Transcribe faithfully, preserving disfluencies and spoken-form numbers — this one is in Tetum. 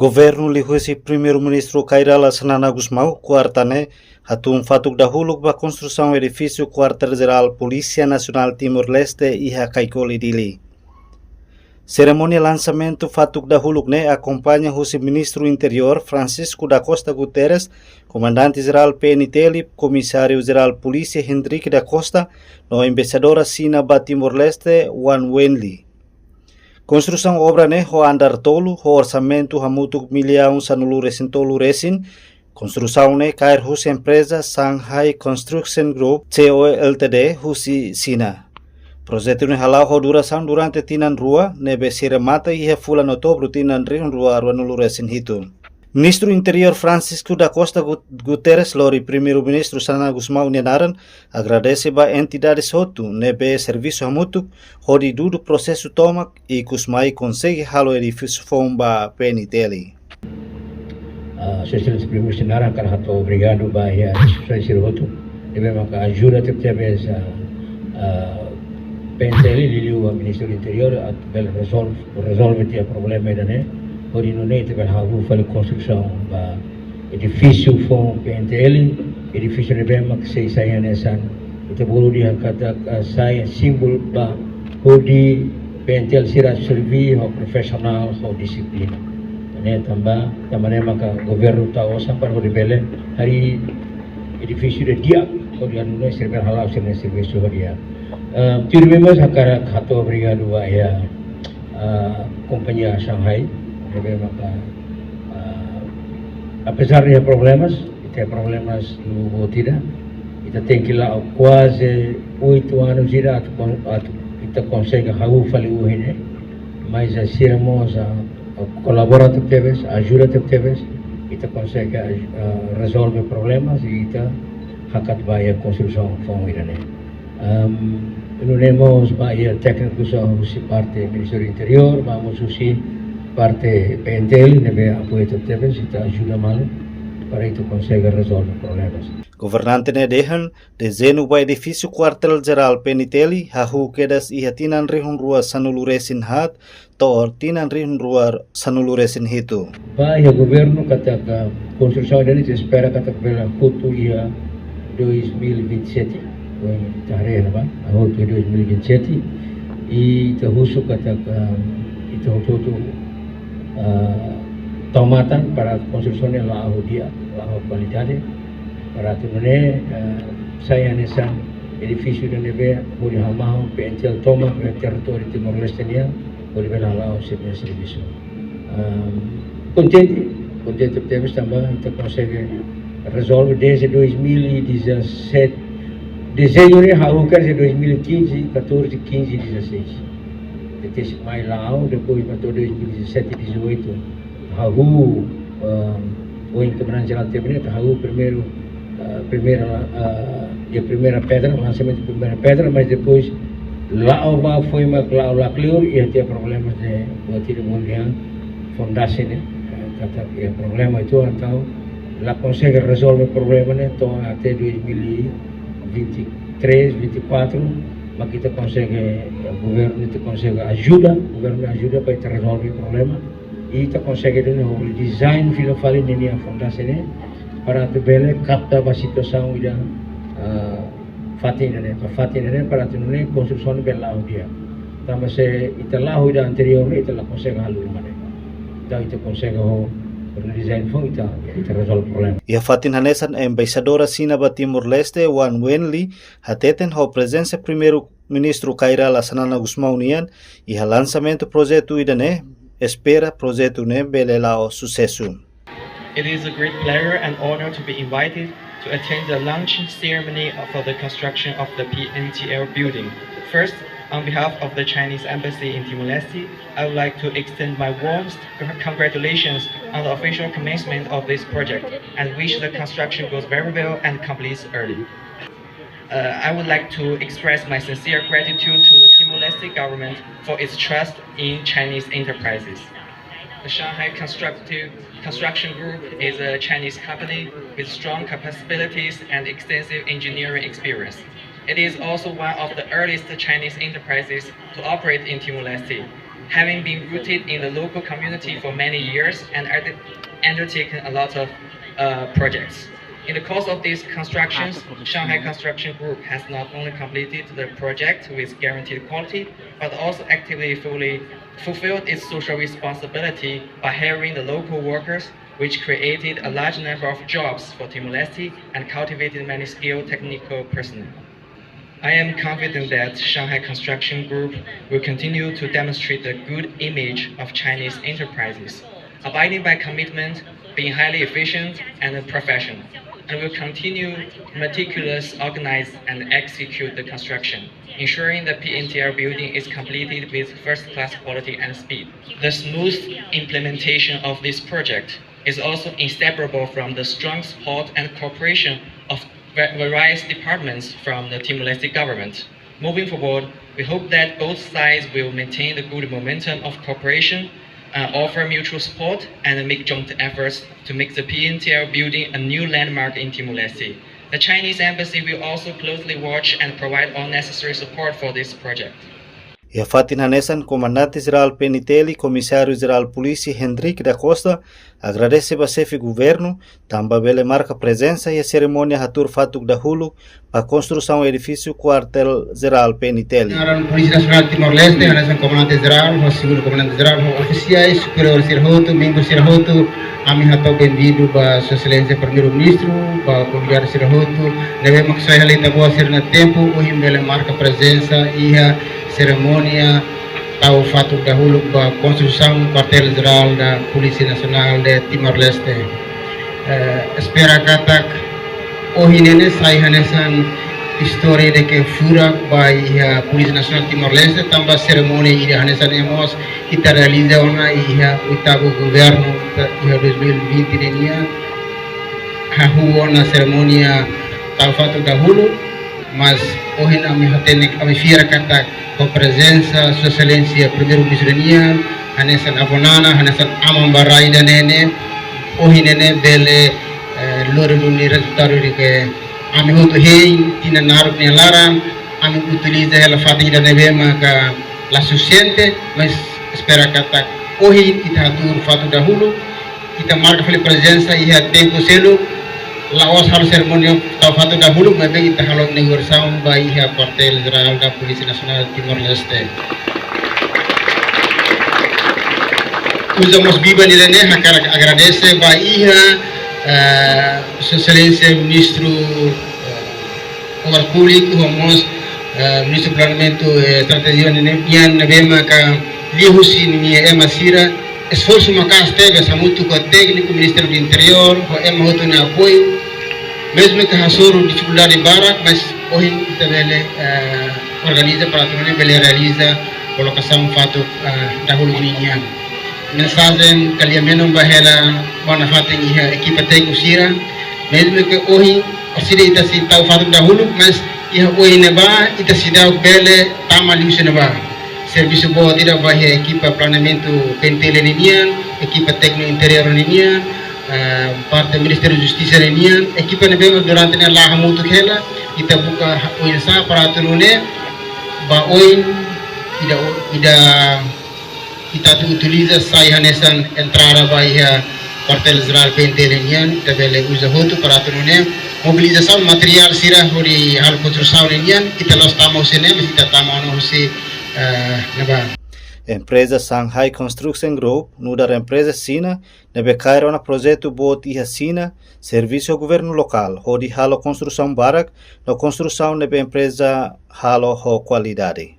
Governu liuhusi Primeiru-Ministru Kay Rala Xanana Gusmão, kuarta ne'e, hatún fatuk dahuluk ba konstrusaun edifísiu Kuartél Jerál Polísia Nasionál Timor-Leste iha Caicoli, Dili. Serimónia lansamentu fatuk dahuluk ne'e akompaña husi Ministru Interiór Francisco da Costa Guterres, Komandante Jerál P N T L, Komisáriu Jerál Polísia Henrique da Costa, no Embaixadora Xina ba Timor-Leste, Wang Wenli. Konstrusaun obra ne'e ho andár tolu, ho orsamentu hamutuk millaun sanulu-resin-tolu resin. Konstrusaun ne'e kaer husi empreza Shanghai Construction Group, C O L T D, husi Xina. Projetu ne'e hala'o ho durasaun durante tinan rua, ne'ebé sei remata iha fulan Outubru tinan rihun rua ruanulu-resin-hitu. Ministru Interiór Francisco da Costa Gu-, Guterres lori Primeiru-Ministru Xanana Gusmão nia naran, agradese ba entidades hotu ne'ebé servisu hamutuk hodi dudu prosesu tomak, ikus mai konsege halo edifísiu foun ba P N T L. Ah, Sua Exelénsia Primeiru-Ministru nia naran hakarak hato'o obrigadu ba iha instituisaun sira hotu ne'ebé maka ajuda tebetebes, ah, ah, P N T L, liuliu ba Ministériu Interiór, atu bele rezolve, rezolve tiha problema ida-ne'e, hodi nune'e ita bele hahú fali konstrusaun ba edifísiu foun P N T L, edifísiu ne'ebé mak sei sai hanesan, ita bolu dehan katak, ah, sai símbolu ba hodi P N T L sira serví ho profisionál, ho dixiplina. Ne'e tanba, tanba ne'e maka governu tau osan para hodi bele harii edifísiu ida di'ak, hodi anu nune'e sira bele hala'o sira-nia servisu ho di'ak. Ah, tuirmai mós hakarak hato'o obrigadu ba iha, ah, kompañia Shanghai, ne'ebé maka, ah, apezar de problemas, ita iha problemas no boot ida, ita tenke la'o kuaze oitu anus ida atu kon-, atu ita konsege hahú fali ohin ne'e, mas sira mós, ah, kolabora tebetebes, ajuda tebetebes, ita konsege, ah, rezolve problemas i ita hakat ba iha konstrusaun foun ida-ne'e. Am, nune'e mós ba iha tékniku sira husi parte Ministériu Interiór, ba mós husi parte P N T L, ne'ebé apoiu tebetebes, ita ajuda malu para ita konsege rezolve problemas. Governante ne'e dehan, dezeñu ba edifísiu Kuartél Jerál P N T L hahú kedas iha tinan rihun rua sanulu-resin-haat to'o tinan rihun rua sanulu-resin-hitu. Ba iha governu katak konstrusaun ida-ne'e ita espera katak bele hotu iha dois mil e vinte e sete, ohin ita haree ne'ebá, hotu dois mil e vinte e sete, i ita husu katak ita hotu-hotu, ah, tau matan para konstrusaun ne'e la'o ho di'ak, la'o ho kualidade, para atu nune'e, ah, sai hanesan edifísiu ida ne'ebé hodi hamahon P N T L tomak iha territóriu Timor-Leste nian, hodi bele hala'o sira-nia servisu. Am, kontente, kontente tebes tanba ita konsege rezolve desde dois mil e dezassete, dezeñu ne'e hahú kedas desde dois mil e quinze, catorze, quinze, dezasseis. Ita sei mai la'o, depois ba to'o dois mil e dezassete, dezoito, hahú, ah, ohin Komandante Jerál tebes ne'e, hahú primeiru, ah, primeira, ah, iha primeira pedra, lansamentu primeira pedra, mas depois la'o ba foin mak la'o lakleur, iha tiha problemas de, buat ida bolu dehan, fondasi ne'e, ah, katak iha problema uitoan, entaun la konsege rezolve problema ne'e to'o até dois mil e vinte e três, vinte e quatro, mak ita konsege, eh, governu ita konsege ajuda, governu ajuda para ita rezolve problema. I ita konsege duni ho design fila fali ninia fondasi ne'e, para atu bele kapta ba situasaun ida, ah, fatin ida-ne'e, ba fatin ida-ne'e, para atu nune'e konstrusaun bele la'o di'ak. Tanba se ita la'o ho ida anteriór ne'e, ita la konsege halo uma ne'e. Entaun ita konsege ho redesign foun ita, ita rezolve problema. Iha fatin hanesan, Embaixadora Xina ba Timor-Leste, Wang Wenli, hateten ho prezensa Primeiru-Ministru Kay Rala Xanana Gusmão nian, iha lansamentu projetu ida-ne'e, espera projetu ne'e bele la'o susesu. It is a great pleasure and honor to be invited to attend the launching ceremony for the construction of the P N T L building. First, on behalf of the Chinese Embassy in Timor-Leste, I would like to extend my warmest congratulations on the official commencement of this project and wish the construction goes very well and completes early. Uh, I would like to express my sincere gratitude to the Timor-Leste government for its trust in Chinese enterprises. The Shanghai Constructive Construction Group is a Chinese company with strong capabilities and extensive engineering experience. It is also one of the earliest Chinese enterprises to operate in Timor-Leste. having been rooted in the local community for many years and under- undertaken a lot of uh, projects. In the course of these constructions, Shanghai Construction Group has not only completed the project with guaranteed quality, but also actively fully fulfilled its social responsibility by hiring the local workers, which created a large number of jobs for Timor-Leste and cultivated many skilled technical personnel. I am confident that Shanghai Construction Group will continue to demonstrate the good image of Chinese enterprises, abiding by commitment, being highly efficient and professional, and will continue meticulous, organize and execute the construction, ensuring the P N T L building is completed with first-class quality and speed. The smooth implementation of this project is also inseparable from the strong support and cooperation of va- various departments from the Timor-Leste government. Moving forward, we hope that both sides will maintain the good momentum of cooperation, uh, offer mutual support, and make joint efforts to make the P N T L building a new landmark in Timor-Leste. The Chinese embassy will also closely watch and provide all necessary support for this project. Iha fatin hanesan, Komandante Jerál P N T L, Komisáriu Jerál Polísia Hendrick da Costa agradese ba Xefe Governu tanba bele marka prezensa iha serimónia hatuur fatuk dahuluk ba konstrusaun edifísiu Kuartél Jerál P N T L. Naran Polísia Nasionál Timor-Leste, hanesan Komandante Jerál, ho Segundu Komandante Jerál, ho ofisiais superiór sira hotu, membru sira hotu, ami hato'o benvindu ba Sua Exelénsia Primeiru-Ministru, ba konvidadu sira hotu, ne'ebé mak sai hela ita-boot sira-nia tempu, ohin bele marka prezensa iha serimónia tau fatuk dahuluk ba konstrusaun Kuartél Jerál da Polísia Nasionál de Timor-Leste. Eh, espera katak ohin ne'e sai hanesan istória ida ke furak ba iha Polísia Nasionál Timor-Leste, tanba serimónia ida hanesan ne'e mós ita realiza ona iha oitavu governu, iha dois mil e vinte ne'e nian, hahú ona serimónia tau fatuk dahuluk, mas ohin ami hatene, ami fiar katak ho prezensa Sua Exelénsia Primeiru-Ministru nian, hanesan avó Nana, hanesan aman ba rai ida-ne'e, ohin ne'e bele, eh, lori duni rezultadu ida ke ami hotu hein, tinan naruk nia laran, ami utiliza hela fatin ida ne'ebé maka la sufisiente, mas espera katak ohin ita hatuur fatuk dahuluk, ita marka fali prezensa iha tempu seluk, la'ós halo serimónia tau fatuk dahuluk, maibé ita halo inaugurasaun ba iha Kuartél Jerál da Polísia Nasionál Timor-Leste. Uza mós biban ida-ne'e hakarak agradese ba iha, eh, Sua Exelénsia Ministru, eh, Obras Públikas, ho mós, eh, Ministru Planeamentu, eh, Estratéjiku nian, ne'ebé maka liuhusi ninia ema sira esforsu maka'as tebes hamutuk ho tékniku Ministériu do Interiór, ho ema hotu nia apoiu, mezmu ke hasoru difikuldade barak, mas ohin ita bele, eh, organiza para atu nune'e bele realiza kolokasaun fatuk, eh, dahuluk ninian. Mensajen ko'alia menon ba hela ba nafatin iha ekipa tékniku sira, mezmu ke ohin orsida ita sei tau fatuk dahuluk, mas iha oin ne'ebá ita seidauk bele tama liuhusi ne'ebá. Servisu boot ida ba iha ekipa planeamentu P N T L ninian, ekipa tékniku interiór ninian, eh, parte Ministériu Justisa ninian, ekipa ne'ebé durante ne'e la hamutuk hela, ita buka ha-, oinsá para atu nune'e ba oin ida, ida ita atu utiliza sai hanesan entrada ba iha Kuartél Jerál P N T L nian, ita bele uza hotu para atu nune'e mobilizasaun materiál sira hodi halo konstrusaun nian, ita la'ós tama husi ne'e, mas ita tama ona husi, eh, ne'ebá. Empreza Shanghai Construction Group nu'udar empreza Xina ne'ebé kaer ona projetu boot iha Xina, servisu ho governu lokál hodi halo konstrusaun barak, no konstrusaun ne'ebé empreza halo ho kualidade.